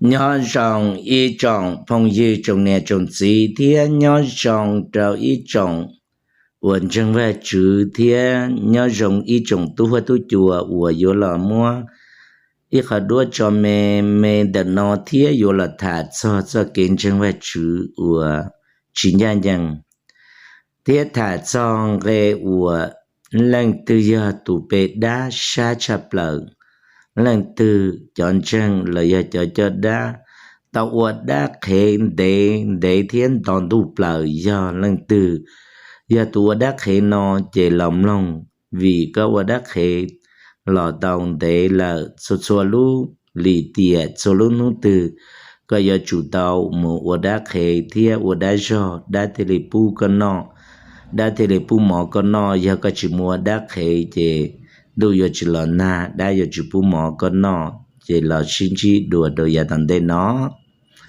Nyob zoo ib tsoom phooj ywg tsoom niam tsoom txiv thiab nyob zoo rau ib tsoom uas ntseeg Vajtswv thiab nyob zoo ib tsoom tub huab tub cua uas yuav los muab ib qho duab tso me me ntawm no thiab yuav los tham txog txoj kev ntseeg Vajtswv uas tsis ncaj ncees, thiab tham txog nqe uas leej twg yog tus pes dab sab tshaj plaws, leej twg cov ntseeg los yog cov coj dab tau ua dab qhev ntev ntev thiab nto ntuj plaws yog leej twg. Yog tus ua dab qhev no ces los mloog, vim koj ua dab qhev los tau ntev lawm, txhua txhua lub lim tiam txhua lub hnub twg koj yuav tsum tau mus ua dab qhev thiab ua dab zog, dab thiaj li pub koj noj, dab thiaj li pub mov koj noj. Yog koj tsis mus ua dab qhev ces ntuj yuav tsis los nag, dab yuav tsis pub mov koj noj. Ces los sib ntsib dua rau yav tom ntej no.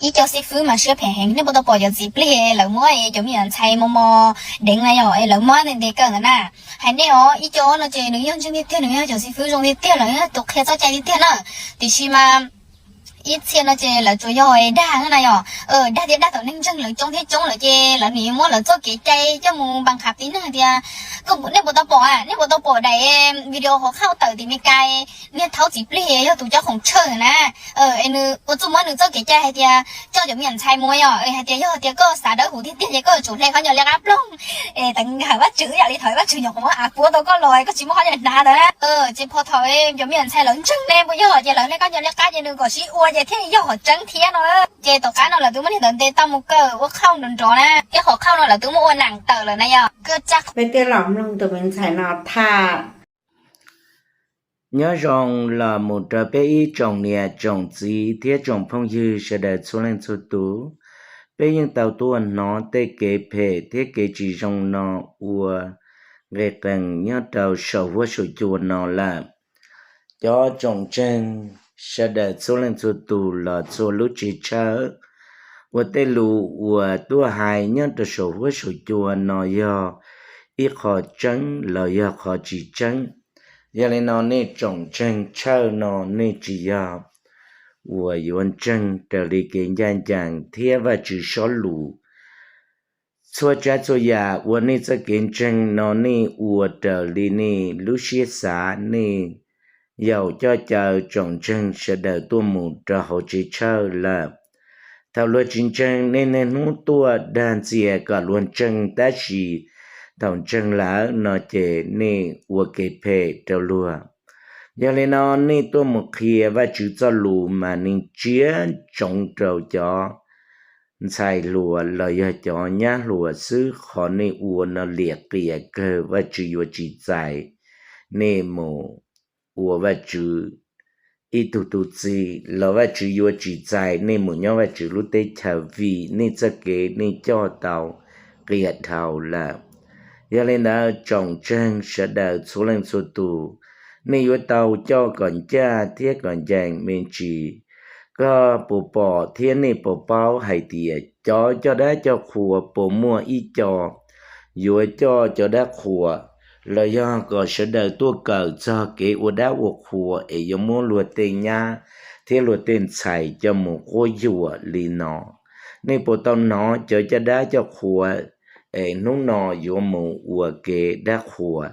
Ib co xib fwb mas siab phem heev, nej puas tau pom cov txiv plig lawv muab cov me nyuam ntxhais mos mos deev na yom, es lawv muab ntes ntes kawm ntawd na. Hais nej os, ib co no ces nws yog ntseeg tiag tiag, nws yog cov xib fwb zoo tiag tiag, lawv yog tus qhia txoj cai tiag tiag na. Tiam sis mas ib txhia no ces lawv tsuas yog dag na yom, dag thiab dag tom neeg ntseeg lawv coob thiab coob lawm ces lawv nim muab lawv txoj kev cai coj mus npas qhav tiv neeg tias, nej puas tau pom, nej puas tau pom daim video qhov qhauj tawm tim Meskas, niag thaub txiv plig yog tus coj khoom tshaw na, es nws ua txuj muab nws txoj kev cai hais tias coj cov me nyuam ntxhais mus yom, hais tias yog tias koj xav dawb huv tiag tiag ces koj yuav tsum hle qhov nyuag liab qab ploog es teev nkawm Vajtswv, ib yam li thaum Vajtswv nyuam qhuav muab av puab tau koj los koj tsis muaj qhov nyuag hnav ntawd na. Ces phom thaum cov me nyuam ntxhais lawv ntseeg ne puas yog, ces lawv hle koj nyuag liab qab ces nws kom sib ua ces thiaj yog qhov tseeb thiab no. Ces tom qab no lawv twb muab niag ntawd ntes tau mus kawm ua qhauj nrov nrov na, thiab qhov qhauj no lawv twb muab ua nam tawm lawm na yog. Peb twb los mloog tus me ntxhais no tham. Nyob zoo los mus rau peb ib tsoom niam tsoom txiv thiab tsoom phooj ywg sawv daws txhua leej txhua tus. Peb yeej tau tuaj hnov tej kev phem thiab kev tsis zoo no ua nqe qees nyob rau saum huab saum cua no lawm. Cov tsoom ntseeg sawv daws txhua leej txhua tus los txhua lub tsev tshawj, ua tej lus uas tuaj hais nyob rau saum huab saum cua no yog ib qho tseeb los yog qhov tsis tseeb. Yog li no nej tsoom ntseeg tshawj no nej tsis yog uas yuav ntseeg raws li kev ncaj ncees thiab Vajtswv sob lus. Txhua tsav txhua yam uas nej txoj kev ntseeg no nej ua raws li nej lub siab xav, nej yaum coj caw tsoom ntseeg sawv daws tuaj mus rau hauv tsev tshawj lawm. Thaum luag tsis ntseeg nej niaj hnub tuaj dag ntxias kom luag ntseeg, tab sis thaum ntseeg lawm no ces nej ua kev phem rau luag. Yog li no nej tuaj mus qhia Vajtswv txoj lus mas neeg tsiab ntsoov rau cov ntxhais hluas los yog cov nyab hluas xwb, qhov nej ua no liam qias kawg, Vajtswv yuav tsis txais nej mus ua Vajtswv ib tug tub txib los Vajtswv yuav tsis txais nej mus nyob Vajtswv lub teb chaws vim nej txoj kev nej coj tau qias dhau lawm. Yog li ntawd tsoom ntseeg sawv daws txhua leej txhua tus, nej yuav tau coj kom ncaj thiab kom ncees me ntsis. Koj puas pom thiab nej puas paub hais tias cov coj dab coj qhua puas muaj ib co yuav coj cov dab qhuas los yog kom sawv daws tuaj kawm txog kev ua dab ua qhua es yuav muab luag tej nyab thiab luag tej ntxhais coj mus quab yuam li no? Nej puas tau hnov cov coj dab coj qhua es hnub no yuav mus ua kev dab qhuas,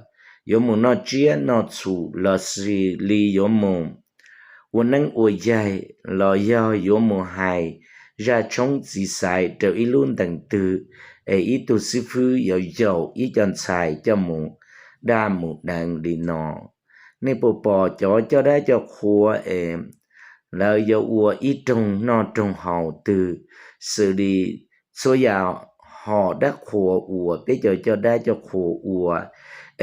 yuav mus noj tsiab noj txhu los sis li yuav mus ua neeb ua yaig los yog yuav mus hais zaj tshoob txiv xaiv rau ib lub ntees twg es ib tug xib fwb yuav yaum ib co ntxhais coj mus daj mus deev li no? Nej puas pom cov coj dab coj qhua es lawv yuav ua ib roog noj roog haus twg, xws li txhua yam hom dab qhuas uas peb cov coj dab coj qhua ua,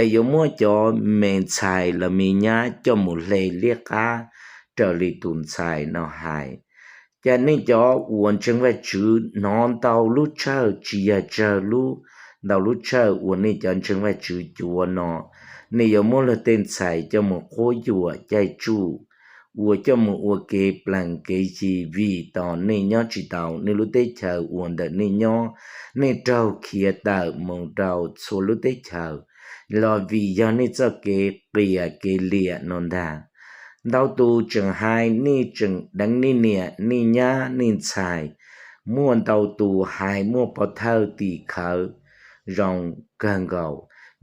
es yuav muab cov me ntxhais los me nyab coj mus hle liab qab raws li tus ntxhais no hais? Cas nej cov uas ntseeg Vajtswv hnov ntau lub tshawj tsis yog tsawg lub, ntau lub tshawj uas nej cov ntseeg Vajtswv cuav no, nej yuav muab luag tej ntxhais coj mus quab yuam caij tsuj, uas coj mus ua kev plees kev yi vim tos nej nyob tsis tau nej lub teb chaws uas ntawm nej nyob, nej raug khiav tawm mus rau txhua lub teb chaws los vim yog nej txoj kev qias kev liam no ntag. Ntau tus tseem hais nej tseem deev nej niam nej nyab nej ntxhais, muaj ntau tus hais muaj pov thawj tim khawv zoo kawg nkaus,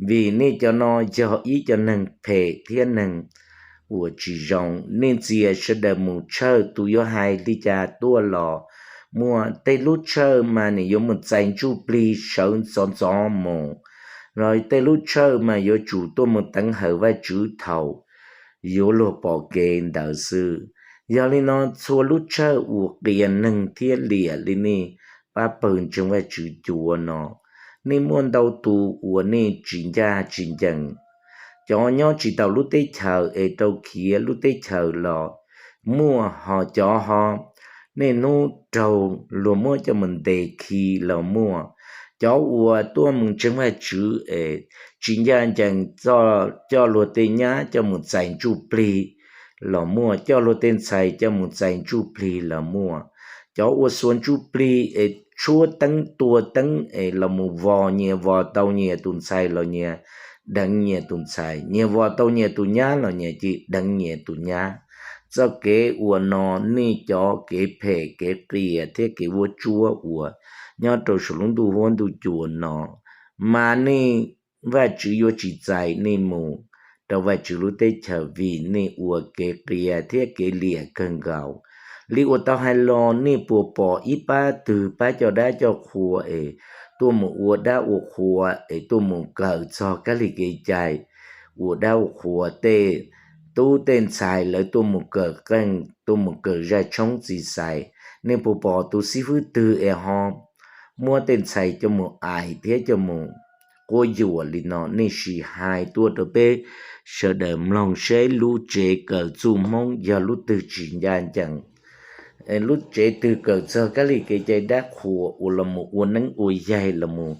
vim nej cov no yog ib cov neeg phem thiab neeg uas tsis zoo. Nej ntxias sawv daws mus tshawj, tus yuav hais li cas tuaj los muaj. Tej lub tshawj mas nws yuav mus txais ntsuj plig sawv ntxov ntxov mus, los tej lub tshawj mas yuav tsum tuaj mus teev hawm Vajtswv thaum yuav luag pom kev ntawd xwb. Yog li no, txhua lub tshawj uas qias neeg thiab liam li nej pab pawg ntseeg Vajtswv cuav no, nej muaj ntau tus uas nej tsis ncaj tsis ncees. Cov nyob tsis taus lub teb chaws es rau khiav lub teb chaws los muaj, ho cov ho niaj hnub raug luag muab coj mus ntes khi los muaj. Cov uas tuaj mus ntseeg Vajtswv es tsis ncaj ncees, coj luag tej nyab coj mus txais ntsuj plig los muaj, coj luag tej ntxhais coj mus txais ntsuj plig los muaj. Cov ua xuas ntsuj plig es tshuab teeb tua teeb es los mus vos nyias, vos tau nyias tus ntxhais los nyias deev nyias tus ntxhais, nyias vos tau nyias tus nyab los nyias cia deev nyias tus nyab. Txoj kev ua no, nej cov kev phem kev qias thiab kev vuab tsuab uas nyob rau saum lub ntuj huab ntuj cua no, mas nej, Vajtswv yuav tsis txais nej mus rau Vajtswv lub teb chaws, vim nej ua kev qias thiab kev liam kawg nkaus. Li uas tau hais los, nej puas pom ib pab twg pab coj dab coj qhua es tuaj mus ua dab ua qhua es tuaj mus kawm txog kab li kev cai ua dab ua qhua, tej tub tej ntxhais lawv tuaj mus kawm qeej, tuaj mus kawm zaj tshoob txiv xaiv? Nej puas pom tus xib fwb twg es ho muab tej ntxhais coj mus aim thiab coj mus quab yuam li no? Nej sim hais tuaj rau peb sawv daws mloog seb lub tsev kawm txuj Hmoob yog lub twg tsis ncaj ncees, lub tsev twg kawm txog kab li kev cai dab qhuas uas los mus ua neeb ua yaig los mus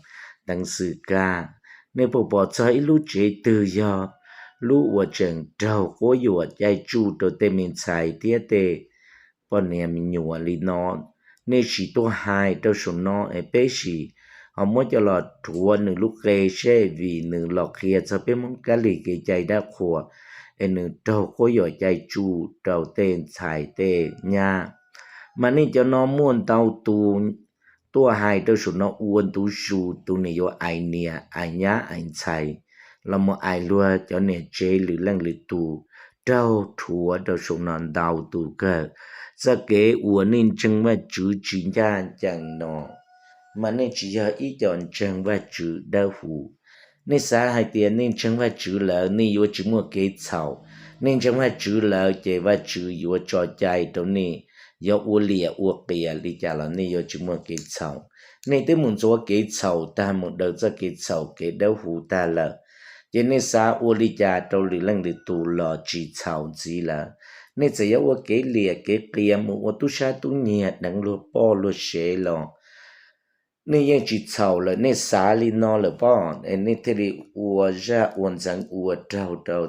teev xwm kab. Nej puas pom txog ib lub tsev twg yog lub uas tseem raug quab yuam caij tsuj rau tej me ntxhais thiab tej poj niam me nyuam li no? Nej sim tuaj hais rau saum no es peb sim ho muab coj los rhuav nws lub qe seb, vim nws los qhia txog peb Hmoob kab li kev cai dab qhuas es nws raug quab yuam caij tsuj rau tej ntxhais tej nyab. Mas nej cov no muaj ntau tus tuaj hais rau saum no ua ntu zus, tus niam yuav aim niam, aim nyab, aim ntxhais, los mus aim luag cov niam tsev lwm leej lwm tus, raug rhuav rau saum no ntau tus kawg. Txoj kev uas nej ntseeg Vajtswv tsis ncaj ncees no, mas nej tsis yog ib co ntseeg Vajtswv dawb huv. Nej xav hais tias nej ntseeg Vajtswv lawm nej yuav tsis muaj kev txhaum, nej ntseeg Vajtswv lawm ces Vajtswv yuav tso cai rau nej, yuav ua liam ua qias li cas los nej yuav tsis muaj kev txhaum. Nej twb mus ntxuav kev txhaum tag, mus daws txoj kev txhaum kev dawb huv tag lawm, ces nej xav ua li cas rau lwm leej lwm tus los tsis txhaum ntxiv lawm. Nej txawm yuav ua kev liam kev qias, mus ua tub sab tub nyiag, deev luag poj luag sev los nej yeej tsis txhaum lawm. Nej xav li no lawm pob, nej thiaj li ua zaj ua ntxeev ua raug rau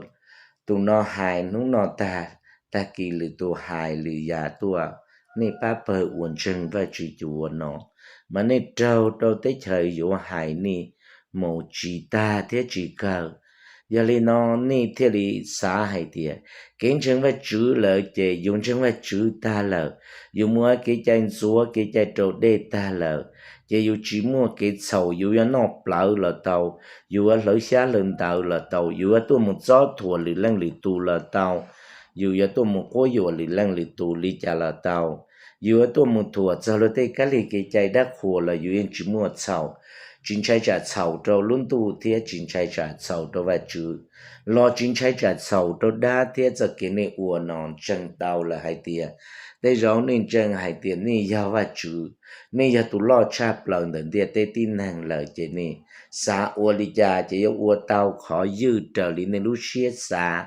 tus no hais hnub no tag, tag kis lwm tus hais lwm yam tuaj. Nej pab pawg uas ntseeg Vajtswv cuav no, mas nej raug rau teb chaws yuav hais nej mus tsis tag thiab tsis kawg. Yog li no nej thiaj li xav hais tias kev ntseeg Vajtswv lawm ces yus ntseeg Vajtswv tag lawm, yus muaj kev cai ntxuav kev cai raus dej tag lawm, ces yus tsis muaj kev txhaum, yus yuav noj plawv los tau, yus yuav hlawv xyab hlawv ntawv los tau, yus yuav tuaj mus txob thuam lwm leej lwm tus los tau, yus yuav tuaj mus quab yuam lwm leej lwm tus li cas los tau, yus yuav tuaj mus thuam txog luag tej kab lig kev cai dab qhuas los yus yeej tsis muaj txhaum. Tsis ntshai tsam txhaum rau lub ntuj thiab tsis ntshai tsam txhaum rau Vajtswv, los tsis ntshai tsam txhaum rau dab thiab txoj kev nej ua no ntseeg tau lawm hais tias, tej zaum nej ntseeg hais tias nej yog Vajtswv, nej yog tus loj tshaj plaws ntawm ntiaj teb tib neeg lawm, ces nej xav ua li cas ces yuav ua tau qhov ywj raws li nej lub siab xav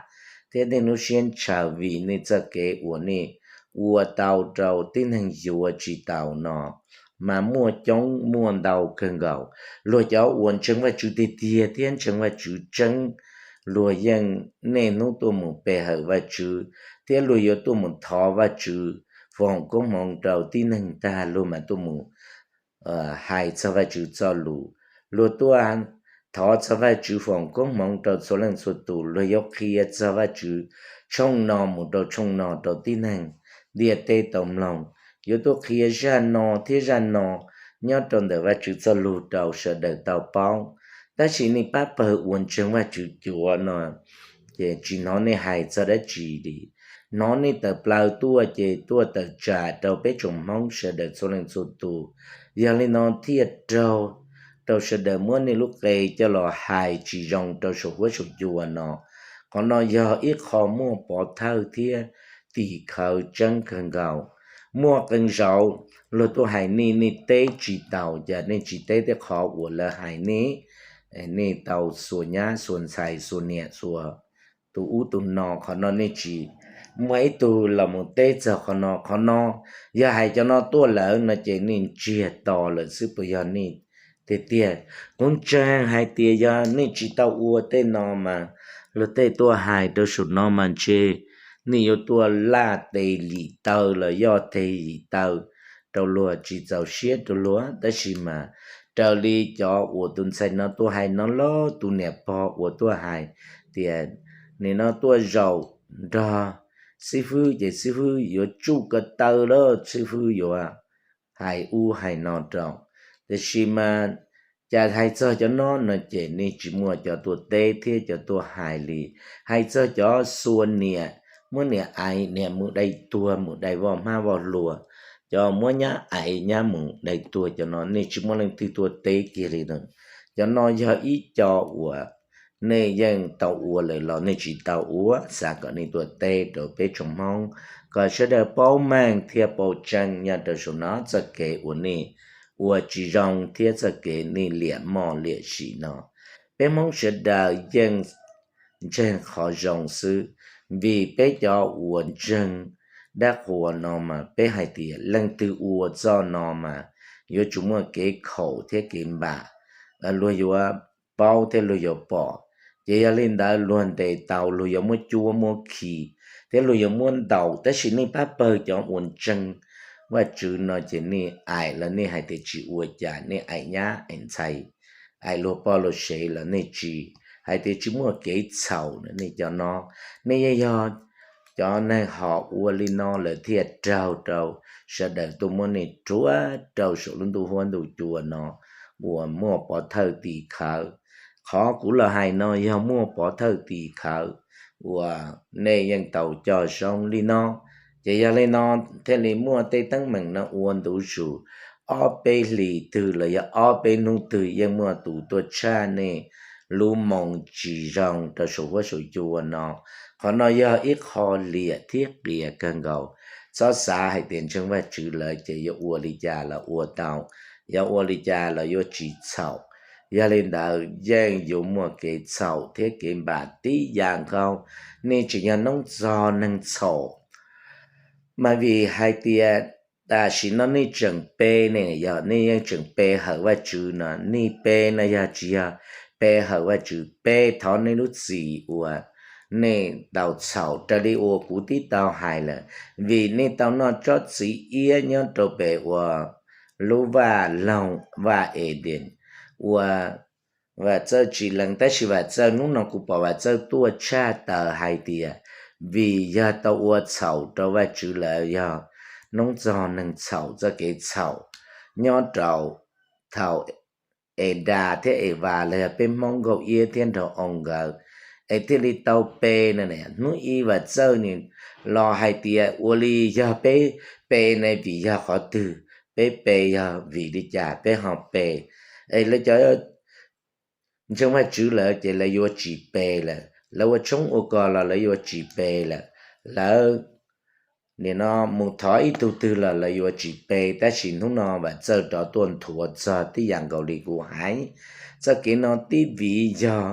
thiab nej lub siab ntshaw, vim nej txoj kev uas nej ua tau rau tib neeg yuav tsis taus no mas muaj coob muaj ntau kawg nkaus. Luag cov uas ntseeg Vajtswv tiag tiag thiab ntseeg Vajtswv tseeb, luag yeej niaj hnub tuaj mus pe hawm Vajtswv, thiab luag yuav tuaj mus thov Vajtswv foom koob hmoov rau tib neeg tag, luag mam tuaj mus hais txog Vajtswv txoj lus. Luag tuaj thov txog Vajtswv foom koob hmoov rau txhua leej txhua tus, luag yuav qhia txog Vajtswv tshooj no mus rau tshooj no rau tib neeg ntiaj teb tau mloog, yuav tuaj qhia zaj no thiab zaj no nyob rau ntawm Vajtswv txoj lug rau sawv daws tau paub. Tab sis nej pab pawg uas ntseeg Vajtswv cuav no ces tsis hnov nej hais txog dab tsi li. Hnov nej tawm plaws tuaj ces tuaj tawm tsam rau peb tsoom Hmoob sawv daws txhua leej txhua tus. Yog li no thiaj raug rau sawv daws muab nej lub qe coj los hais tsis zoo rau saum huab saum cua no. Qhov no yog ib qho muaj pov thawj thiab tim khawv tseeb kawg nkaus. Muaj qee zaus luag tuaj hais nej, nej teb tsis taus, cas nej tsis teb tej qhov uas lawv hais nej, nej tau xuas nyab xuas ntxhais xuas niam xuas tus ub tus no, qhov no nej tsis muaj ib tug los mus teb txog qhov no. Qhov no yog hais cov no tuaj lawm no ces nej ntsiag to lawm xwb, puas yog nej tiag tiag? Kuv ntseeg hais tias yog nej tsis tau ua tej no mas luag tej tuaj hais rau saum no mas ntshe nej yuav tuaj laj tes lim taw los yoj tes lim taw rau luag, tsis txaus siab rau luag. Tab sis mas raws li cov uas tus ntxhais no tuaj hais no los tus niam pog uas tuaj hais tias nim no tuaj zaum nrog xib fwb ces xib fwb yuav tsuj ko taw lawm, xib fwb yuav hais ub hais no rau. Tiam sis mas cas hais txog cov no no ces nej tsis muaj cov tuaj teb thiab cov tuaj hais li. Hais txog cov xuas niam, muab niam aiv niam mus dai tuag, mus dai voj hmab voj hlua, cov muab nyab aiv nyab mus dai tuag, cov no nej tsis muaj leej twg tuaj teb kiag li na. Cov no yog ib co uas nej yeej tau ua lawm los nej tsis tau ua, xav kom nej tuaj teb rau peb tsoom Hmoob kom sawv daws paub meej thiab paub tseeb nyob rau saum no txoj kev uas nej ua tsis zoo thiab txoj kev nej liam moj liam sim no. Peb Hmoob sawv daws yeej ntseeg qhov zoo xwb, vim peb cov uas ntseeg dab qhuas no mas peb hais tias leej twg ua txoj no mas yuav tsum muaj kev khaum thiab kev npam, luag yuav paub thiab luag yuav pom. Ces yog li ntawd luag ntes tau luag yuav muab cuab muab khi thiab luag yuav muab ntaus. Tab sis nej pab pawg cov uas ntseeg Vajtswv no ces nej aim los nej hais tias tsis ua cas, nej aim nyab aim ntxhais, aim luag poj luag sev los nej tsis, hais tias tsis muaj kev txhaum no. Nej cov no, nej yeej yog cov neeg ho ua li no lawm thiaj raug rau sawv daws tuaj muab nej rhuav rau saum lub ntuj huab ntuj cua no uas muaj pov thawj tim khawv. Qhov kuv los hais no yog muaj pov thawj tim khawv uas nej yeej tau coj zoo li no. Ces yog li no thiaj li muaj tej teeb meem no ua ntu zus ob peb hlis twg los yog ob peb hnub twg yeej muaj tus tuaj tshaj nej lub moo tsis zoo rau saum huab saum cua no. Qhov no yog ib qho liam thiab qias kawg nkaus. Txhob xav hais tias ntseeg Vajtswv lawm ces yuav ua li cas los ua tau, yuav ua li cas los yuav tsis txhaum. Yog li ntawd yeej yuav muaj kev txhaum thiab kev npam tib yam nkaus. Nej tseem yog noob txog neeg txhaum, mas vim hais tias tam sim no nej tseem pe ne, yog nej yeej tseem pe hawm Vajtswv no, nej pe no yog tsis yog pe hawm Vajtswv, pe thov nej lub txim uas nej tau txhaum raws li uas kuv twb tau hais lawm. Vim nej tau noj tsob txiv iab nyob rau pem uas lub vaj loog, vaj Eden, uas Vam Txawj tsis lees, tab sis Vam Txawj hnub no kuv pom Vam Txawj tuaj tshaj tawm hais tias vim yog tau ua txhaum rau Vajtswv lawm, yog noob txog neeg txhaum txoj kev txhaum nyob rau thaum Edas thiab Evas los yog peb Hmoob Nkaug Iab thiab nraug Oo nkawd, es thiaj li tau pe no ne. Hnub ib Vam Txawj nws los hais tias ua li yog peb pe ne vim yog qhov twg, peb pe yog vim li cas peb ho pe, es lawv cov ntseeg Vajtswv lawm ces lawv yuav tsis pe lawm, lawv ua tshoob ua kos los lawv yuav tsis pe lawm, lawv nim no mus thov ib tug twg los lawv yuav tsis pe. Tab sis hnub no Vam Txawj rov tuaj nthuav txog tib yam nkaus li kuv hais. Txoj kev no tib viv yog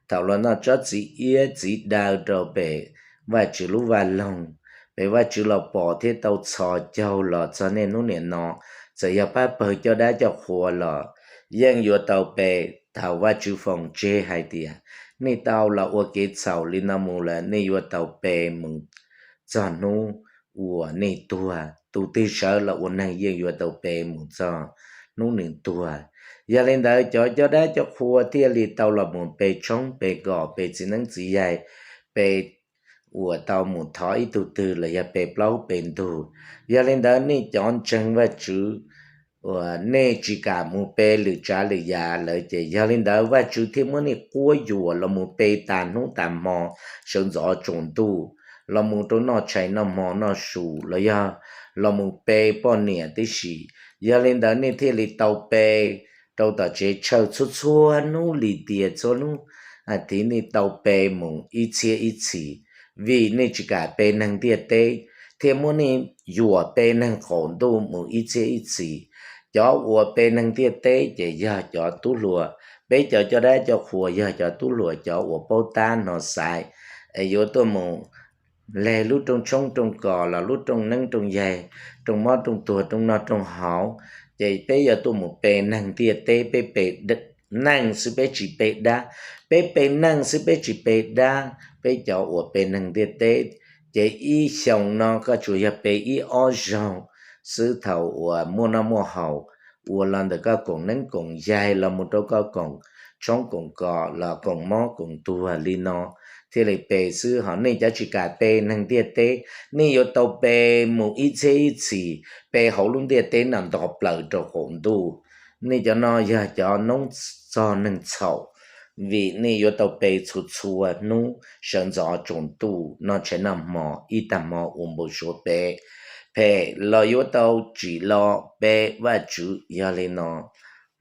thaum los noj tsob txiv iab txiv daw rau pem Vajtswv lub vaj loog, pem Vajtswv los pom thiab tau txhos caug los txog niaj hnub nim no. Txawm yog pab pawg coj dab coj qhua los yeej yuav tau pe. Thaum Vajtswv foom tseg hais tias nej tau los ua kev txhaum li no mus lawm, nej yuav tau pe mus txog hnub uas nej tuag. Tus twg sawv los ua neeg yeej yuav tau pe mus txog hnub nws tuag. Yog li ntawd cov coj dab coj qhua thiaj li tau los mus pe tshoob pe kos, pe txiv neeb txiv yaig, pe uas tau mus thov ib tug twg los yog pe plaub pe ntug. Yog li ntawd nej cov ntseeg Vajtswv uas nej tsis kam mus pe lwm tsav lwm yam lawm ces yog li ntawd Vajtswv thiaj muab nej quab yuam los mus pe tas hnub tas hmo, sawv ntxov tsaus ntuj, los mus rau noj tshais noj hmo noj su los yog los mus pe poj niam tib si. Yog li ntawd nej thiaj li tau pe rau tom tsev tshaw txhua txhua hnub li tias txhua hnub thiv nej tau pe mus ib txhiab ib txhis, vim nej tsis kam pe neeg ntiaj teb, thiaj muab nej yuam pe neeg qaum ntuj mus ib txhiab ib txhis. Cov uas pe neeg ntiaj teb ces yog cov tub hluas. Peb cov coj dab coj qhua yog cov tub hluas, cov uas paub tab hnov xaiv, es yuav tuaj mus leg lub rooj tshoob rooj kos los lub rooj neeb rooj yaig, rooj mob rooj tuag, rooj noj rooj haus, ces peb yuav tuaj mus pe neeg ntiaj teb, peb pe neeg xwb peb tsis pe dab. Peb pe neeg xwb peb tsis pe dab, peb cov uas pe neeg ntiaj teb, ces ib xyoos no koj tsuas yog pe ib ob zaug xwb thaum uas muaj noj muaj haus, ua los ntawm koj koom neeb koom yaig los mus rau koj koom tshoob koom kos los koom mob koom tuag li no thiaj li pe xwb. Ho nej cov tsis kam pe neeg ntiaj teb, nej yuav tau pe mus ib txhiab ib txhis, pe hauv lub ntiaj teb no nto plaws rau qaum ntuj. Nej cov no yog cov noob txog neeg txhaum, vim nej yuav tau pe txhua txhua hnub sawv ntxov tsaus ntuj, noj tshais noj hmo, ib tag hmo ua npau suav pe phem los yuav tau tsim los pe Vajtswv. Yog li no,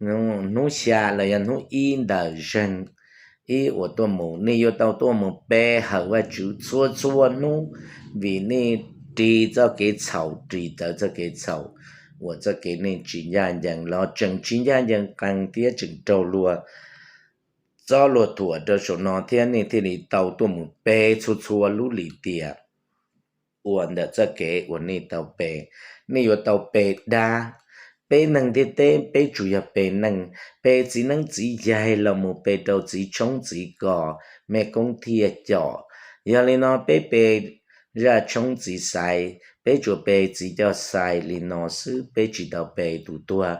hnub xya los yog hnub ib ntawm zeeg ib uas tuaj mus, nej yuav tau tuaj mus pe hawm Vajtswv txhua txhua hnub, vim nej ris txoj kev txhaum, ris tawv txoj kev txhaum, uas txoj kev nej tsis ncaj ncees los tseem tsis ncaj ncees qees thiab tseem raug luag txob luag thuam rau saum no thiab nej thiaj li tau tuaj mus pe txhua txhua lub lim tiam uas ntawm txoj kev uas nej tau pe. Nej yuav tau pe dab. Peb neeg ntiaj teb peb tsuas yog pe neeg, pe txiv neeb txiv yaig los mus pe rau txiv tshoob txiv kos, mej koob thiaj com. Yog li no peb pe zaj tshoob txiv xaiv, peb tsuas pe txiv coj xais li no xwb, peb tsis tau pe tus tuag.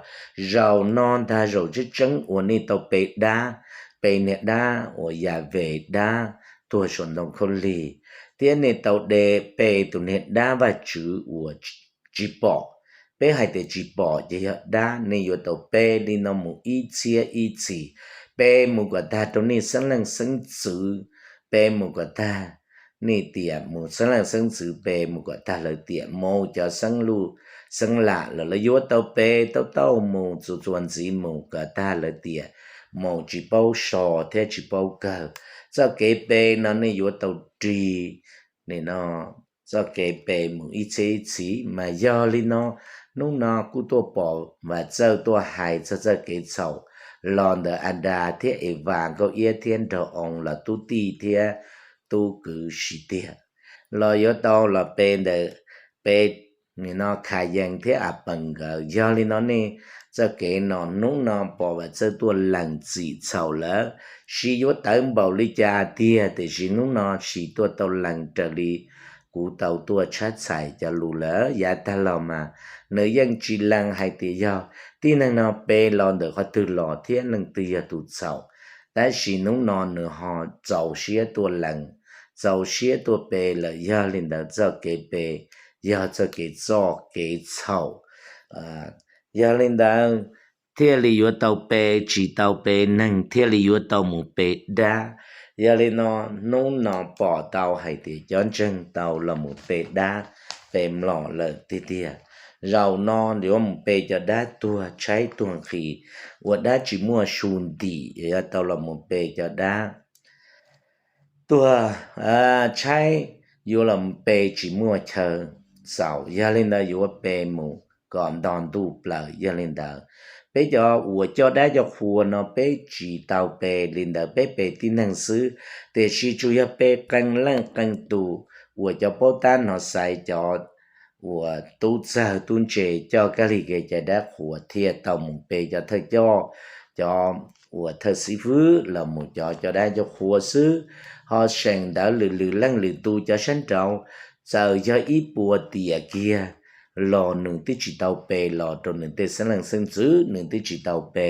Zaum no ntag zaum tseeb tseeb uas nej tau pe dab, pe niag dab uas Yas Ves dab tuag saum ntoo khaub lig, thiab nej tau de pe tus niag dab Vajtswv uas tsis pom. Peb hais tias tsis pom ces yog dab, nej yuav tau pe li no mus ib txhiab ib txhis, pe mus kom tag rau nej xeeb leej xeeb ntxwv, pe mus kom tag nej tiam mus xeeb leej xeeb ntxwv, pe mus kom tag lawv tiam mus cov xeeb luj xeeb lam los lawv yuav tau pe tau tau mus txuas txuas ntxiv mus kom tag lawv tiam mus tsis paub so thiab tsis paub kawg. Txoj kev pe no nej yuav tau ris nim no txoj kev pe mus ib txhiab ib txhis. Mas yog li no, hnub no kuj tuaj pom Vam Txawj tuaj hais txog txoj kev txhaum los ntawm Adas thiab Evas, Nkauj Iab thiab Nraug Oo los tub tij thiab tub kwv siv tiag, los yuav tau los pe ntawm pe nim no Kha Yees thiab A Pees nkawd. Yog li no nej txoj kev no hnub no pom Vam Txawj tuaj lees txim txhaum lawm, sis yuav tawv npaum li cas tiag tiam sis hnub no sis tuaj tau lees raws li kuv tau tuaj tshab txhais cov lus lawm. Yav tag los mas nws yeej tsis lees hais tias yog tib neeg no pe los ntawm qhov twg los thiab leej twg yog tus txhaum, tab sis hnub no nws ho txaus siab tuaj lees, txaus siab tuaj pe lawm. Yog li ntawd txoj kev pe yog txoj kev txoj kev txhaum. Yog li ntawd thiaj li yuav tau pe, tsis tau pe neeg thiaj li yuav tau mus pe dab. Yog li no hnub no pom tau hais tias cov ntseeg tau los mus pe dab, pe mlom lawm tiag tiag. Zaum no yuav mus pe cov dab tuag tshaib tuag nqhis, ua dab tsis muaj su ntim, yuav tau los mus pe cov dab tuag tshaib, yuav los pe tsis muaj chaw txaus. Yog li ntawd yuav pe mus kom nto ntuj plaws. Yog li ntawd peb cov uas coj dab coj qhua no peb tsis tau pe li ntawd, peb pe tib neeg xwb, tiam sis tsuas yog pe qee leej qee tus uas cov paub tab hnov xaiv, cov uas tub txawg tub ntse coj kab lig kev cai dab qhuas thiaj tau mus pe cov thawj coj, cov uas thawj xib fwb los mus cov coj dab coj qhua xwb. Ho seem ntawd lwm lwm leej lwm tus cov sab nraud, txawm yog ib puas tiam kiag los nws twb tsis tau pe los rau nws tej xeeb leej xeeb ntxwv, nws twb tsis tau pe.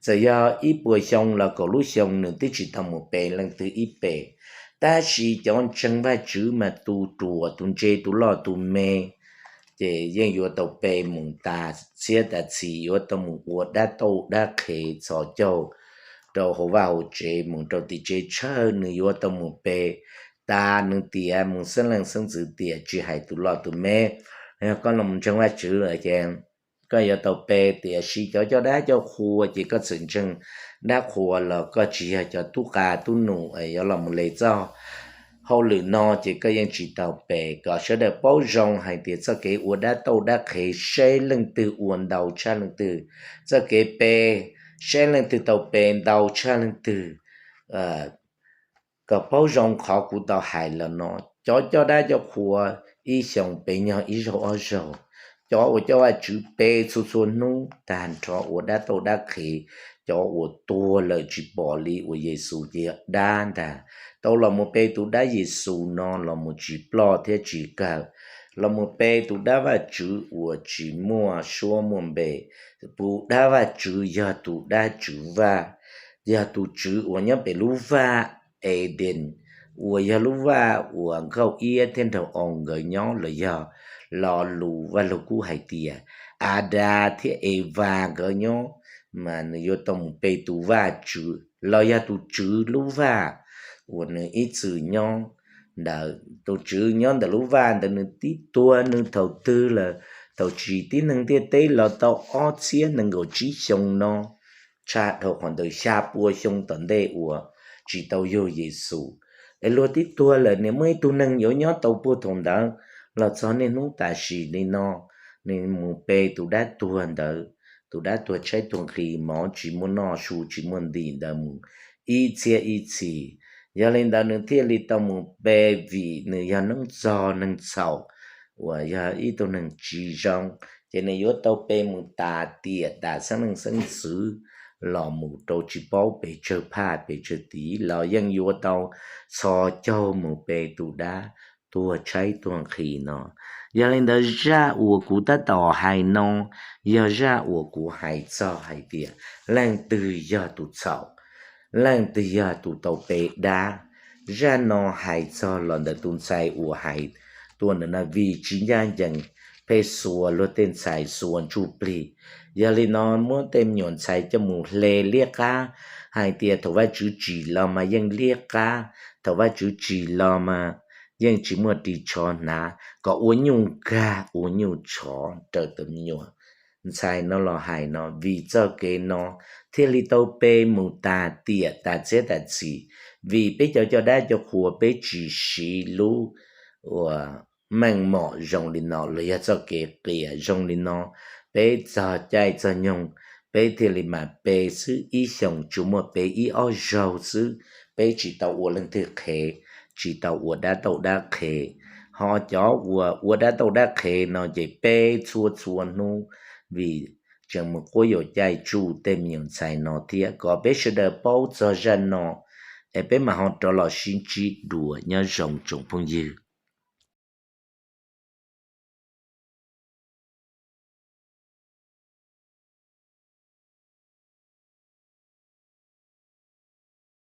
Txawm yog ib puas xyoo los kaum lub xyoo nws twb tsis tau mus pe leej twg ib pe. Tab sis cov ntseeg Vajtswv mas tus ruam tus ntse tus loj tus me ces yeej yuav tau pe mus tas txhiab tas txhis, yuav tau mus ua dab tauj dab qhev txhos caug rau hauv vaj hauv tsev, mus rau tim tsev tsawg nws yuav tau mus pe tas nws tiam, mus xeeb leej xeeb ntxwv tiam, tsis hais tus loj tus me. Yog koj los ntseeg Vajtswv lawm ces koj yuav tau pe, tiam sis cov coj dab coj qhua ces koj txawm ntseeg dab qhua los koj tsis yog cov tub qa tub num yuav los mus le txoj hauj lwm no ces koj yeej tsis tau pe. Kom sawv daws paub zoo hais tias txoj kev ua dab tauj dab qhev seb leej twg ua ntau tshaj leej twg, txoj kev pe seb leej twg tau pe ntau tshaj leej twg. Kom paub zoo qhov kuv tau hais los no, cov coj dab coj qhua ib xyoos pe nyog ib zaug ob zaug, cov uas coj Vajtswv pe txhua txhua hnub tag nrho ua dab tauj dab qhev, cov uas tuag lawm tsis pom li uas Yexus ces yog dab ntag, tau los mus pe tus dab Yexus no los mus tsis ploj thiab tsis kawg, los mus pe tus dab Vajtswv uas tsis muaj suab muaj npe. Tus dab Vajtswv yog tus dab Tswv Vaj, yog tus Tswv uas nyob pem lub vaj Edees, uas yog lub vaj uas Nkauj Iab thiab Nraug Oo nkawd nyob, los yog Lo Lus Vaj Lug Kub hais tias Adas thiab Evas nkawd nyob, mas nws yuav tau mus pe tus Vajtswv los yog tus Tswv lub vaj uas nws ib txwm nyob ntawd. Tus Tswv nyob ntawm lub vaj ntawd nws twb tuag nws thaum twg lawm, thaum tsim tib neeg ntiaj teb los tau ob txhiab nees nkaum tsib xyoo no, tshaj dhau qhov ntawd xya pua xyoo tom ntej uas tsis tau yug Yexus. Es luag twb tuag lawm, nws muaj ib tug neeg yuav nyob tau puag thaum ntawd los txog niaj hnub tam sim li no, nws mus pe tus dab tuag ntawd, tus dab tuag tshaib tuag nqhis, mov tsis muaj noj, su tsis muaj ntim ntawd mus ib txhiab ib txhis. Yog li ntawd nws thiaj li tau mus pe, vim nws yog neeg txog neeg txhaum uas yog ib tug neeg tsis zoo, ces nws yuav tau pe mus tas tiam tas xeeb leej xeeb ntxwv los mus rau tsis paub pes tsawg phaj pes tsawg tid los yeej yuav tau txhos caug mus pe tus dab tuag tshaib tuag nqhis no. Yog li ntawd zaj uas kuv tab tom hais no yog zaj uas kuv hais txog hais tias leej twg yog tus txhaum, leej twg yog tus tau pe dab. Zaj no hais txog los ntawm tus ntxhais uas hais tuaj ntawm no vim tsis ncaj ncees, pheej xuas luag tej ntxhais xuas ntsuj plig. Yog li no muab tej me nyuam ntxhais coj mus hle liab qab hais tias thaum Vajtswv tsim los mas yeej liab qab, thaum Vajtswv tsim los mas yeej tsis muaj ris tsho hnav, kom ua nyuj nkag ua nyuj tshov raws tus me nyuam ntxhais no los hais no. Vim txoj kev no thiaj li tau pe mus tas tiam tas txhiab tas txhis, vim peb cov coj dab coj qhua peb tsis siv lub uas meej mom zoo li no los yog txoj kev qias zoo li no, peb txog caij txog nyoog peb thiaj li mam pe xwb, ib xyoos tsuas muaj pe ib ob zaug xwb, peb tsis tau ua leej twg qhev, tsis tau ua dab tauj dab qhev. Ho cov uas ua dab tauj dab qhev no ces pe txhua txhua hnub, vim tseem mus quab yuam caij tsuj tej me nyuam ntxhais no thiab. Kom peb sawv daws paub txog zaj no es peb mam ho rov los sib ntsib dua. Nyob zoo tsoom phooj ywg.